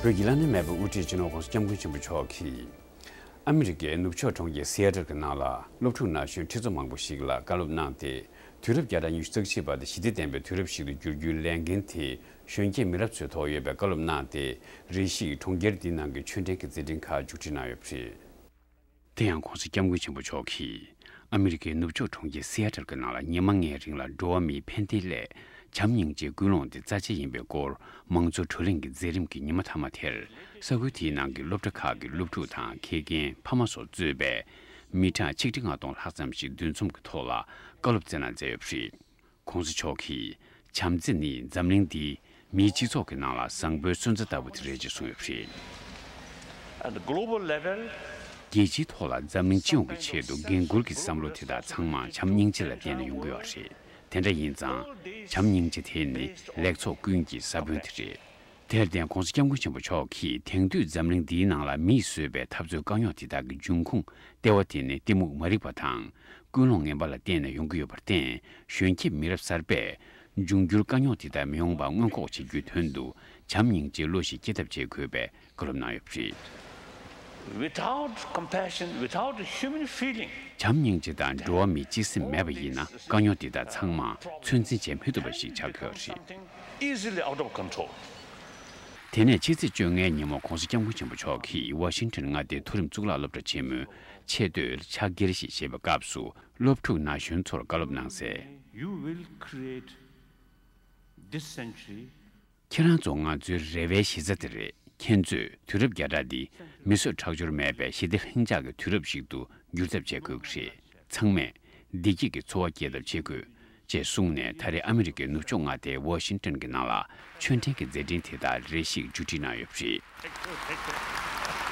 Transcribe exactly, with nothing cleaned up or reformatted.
བོད་ཀྱི་བླ་ན་མེད་པའི་དབུ་ཁྲིད་སྤྱི་ནོར་༧གོང་ས་༧སྐྱབས་མགོན་ཆེན་པོ་མཆོག་གིས། ཨ་མི་རི་ཀའི་ནུབ་ཕྱོགས་གྲོང་ཁྱེར་སི་ཨེ་ཏལ་གྱི་ནང་ལ་སློབ་ཕྲུག་ན་གཞོན་ཁྲི་ཚོ་མང་པོ་ཞིག་ལ་བཀའ་སློབ་གནང་སྟེ། དུས་རབས་བརྒྱ་ཕྲག་ཉི་ཤུ་རྩ་གཅིག་པ་དེ་ཞི་བདེ་ལྡན་པའི་དུས་རབས་ཤིག་ཏུ་འགྱུར་རྒྱུའི་ལས་འགན་དེ་གཞོན་སྐྱེས་མི་རབས་ཚོའི་ཐོག་ཡོད་པའི་བཀའ་སློབ་གནང་སྟེ། རེ་ཞིག་གྲོང་ཁྱེར་འདིའི་ནང་གི་ཆོས་ལྡན་གྱི་མཛད་འཕྲིན་ཁག་མཇུག་སྒྲིལ་གནང་ཡོད་པ་རེད། དེ་ཡང་༧གོང་ས་༧སྐྱབས་མགོན་ཆེན་པོ་མཆོག་གིས་ཨ་མི་རི་ཀའི་ནུབ་ཕྱོགས་གྲོང་ཁྱེར་སི་ཨེ་ཏལ་གྱི་ནང་ལ་ཉི་མ་ལྔའི་རིང་ལ་འགྲོ་བ་མིའི་ཕན་བདེའི་སླད་བྱམས་སྙིང་རྗེའི་ཀུན་སློང་དེ་རྩ་ཆེ་ཡིན་པའི་སྐོར་མང་གཙོ་བགྲོ་གླེང་གི་མཛད་རིམ་གྱི་ཉི་མ་མཐའ་མ་དེར། ས་ཁུལ་དེའི་ནང་གི་སློབ་གྲྭ་ཁག་གི་སློབ་ཕྲུག་དང་། མཁས་རྒན། ཕ་མ་སོགས་གཙོས་པའི་མི་གྲངས་ཆིག་ཁྲི་ལྔ་སྟོང་ལྷག་ཙམ་ཞིག་འདུ་འཛོམས་ཀྱི་ཐོག་ལ་བཀའ་སློབ་སྩལ་གནང་མཛད་ཡོད་པ་རེད། ༸གོང་ས་མཆོག་གིས། བྱམས་བརྩེ་ནི་འཛམ་གླིང་འདིའི་མིའི་སྤྱི་ཚོགས་ཀྱི་ནང་ལ་བཟང་པོའི་སོན་རྩ་ལྟ་བུ་དེ་རེད་ཅེས་གསུངས་ཡོད་པ་རེད། At the global level, རྒྱལ་སྤྱིའི་ཐོག་ལ་འཛམ་གླིང་སྤྱི་ཡོངས་ཀྱི་ཆེད་དུ་འགན་འཁུར་གྱི་བསམ་བློ་དེ་དག་ཚང་མ་བྱམས་སྙིང་རྗེ་ལ་བརྟེན་ནས་ཡོང་གི་ཡོད་རེད། དེ་འདྲ་ཡིན་ཙང་། བྱམས་སྙིང་རྗེ་དེ་ནི་ལེགས་ཚོགས་ཀུན་གྱི་ས་བོན་དེ་རེད། དེར་བརྟེན་༸གོང་ས་༸སྐྱབས་མགོན་ཆེན་པོ་མཆོག་གིས་དེང་དུས་འཛམ་གླིང་འདིའི་ནང་ལ་མིས་བཟོས་པའི་འཐབ་རྩོད་དཀའ་རྙོག་དེ་དག་གི་འབྱུང་ཁུངས་ལྟེ་བ་དེ་ནི་གཏི་མུག་མ་རིག་པ་དང་། ཀུན་སློང་ངན་པ་ལ་བརྟེན་ནས་ཡོང་གི་ཡོད་པར་བརྟེན། གཞོན་སྐྱེས་མི་རབས་གསར་པས་འབྱུང་འགྱུར་དཀའ་རྙོག་དེ་ལྟར་མི་འོང་བ་སྔོན་འགོག་བྱེད་རྒྱུའི་དོན་དུ་བྱམས་སྙིང་རྗེའི་བློ་ཞིག་སྐྱེ་ཐབས་བྱེད་དགོས་པའི་བཀའ་སློབ་གནང་ཡོད་པ་རེད། Without compassion, without human feeling, བྱམས་སྙིང་རྗེ་དང་འགྲོ་བ་མིའི་སྤྱི་སེམས་མེད་པ་ཡིན་ན། དཀའ་རྙོག་འདི་དག་ཚང་མ་ཚོད་འཛིན་བྱེད་མི་ཐུབ་པ་ཞིག་ཆགས་ཀྱི་ཡོད་རེད། Something easily out of control. དེ་ནས་ཕྱི་ཚེས་བཅོ་ལྔའི་ཉིན་མོ་༸གོང་ས་༸སྐྱབས་མགོན་ཆེན་པོ་མཆོག་གིས་ཝ་ཤིང་ཊོན་མངའ་སྡེའི་མཐོ་རིམ་གཙུག་ལག་སློབ་གྲྭ་ཆེན་མོའི་ཆེས་མཐོའི་ཕྱག་འཁྱེར་ཞིག་བཞེས་པའི་སྐབས་སུ། སློབ་ཕྲུག་ན་གཞོན་ཚོར་བཀའ་སློབ་གནང་གསལ། You will create this century. ཁྱེད་རང་ཚོ་ང་ཚོའི་རེ་བའི་གཞི་རྩ་དེ་རེད། ཁྱེད་ཚོས་དུས་རབས་བརྒྱ་ཕྲག་འདི་མི་གསོད་ཁྲག་སྦྱོར་མེད་པའི་ཞི་བདེ་ལྷིང་འཇགས་ཀྱི་དུས་རབས་ཤིག་ཏུ་འགྱུར་ཐབས་བྱེད་དགོས་ཀྱི་རེད། ཚང་མས་བདེ་སྐྱིད་ཀྱི་འཚོ་བ་སྐྱེལ་ཐབས་བྱེད་དགོས། ཅེས་གསུངས་ནས། ད་རེས་ཨ་མི་རི་ཀའི་ནུབ་ཕྱོགས་མངའ་སྡེའི་ཝ་ཤིང་ཊོན་གྱི་ནང་ལ་ཆོས་ལྡན་གྱི་མཛད་འཕྲིན་དེ་དག་རེ་ཞིག་མཇུག་སྒྲིལ་གནང་ཡོད་པ་རེད།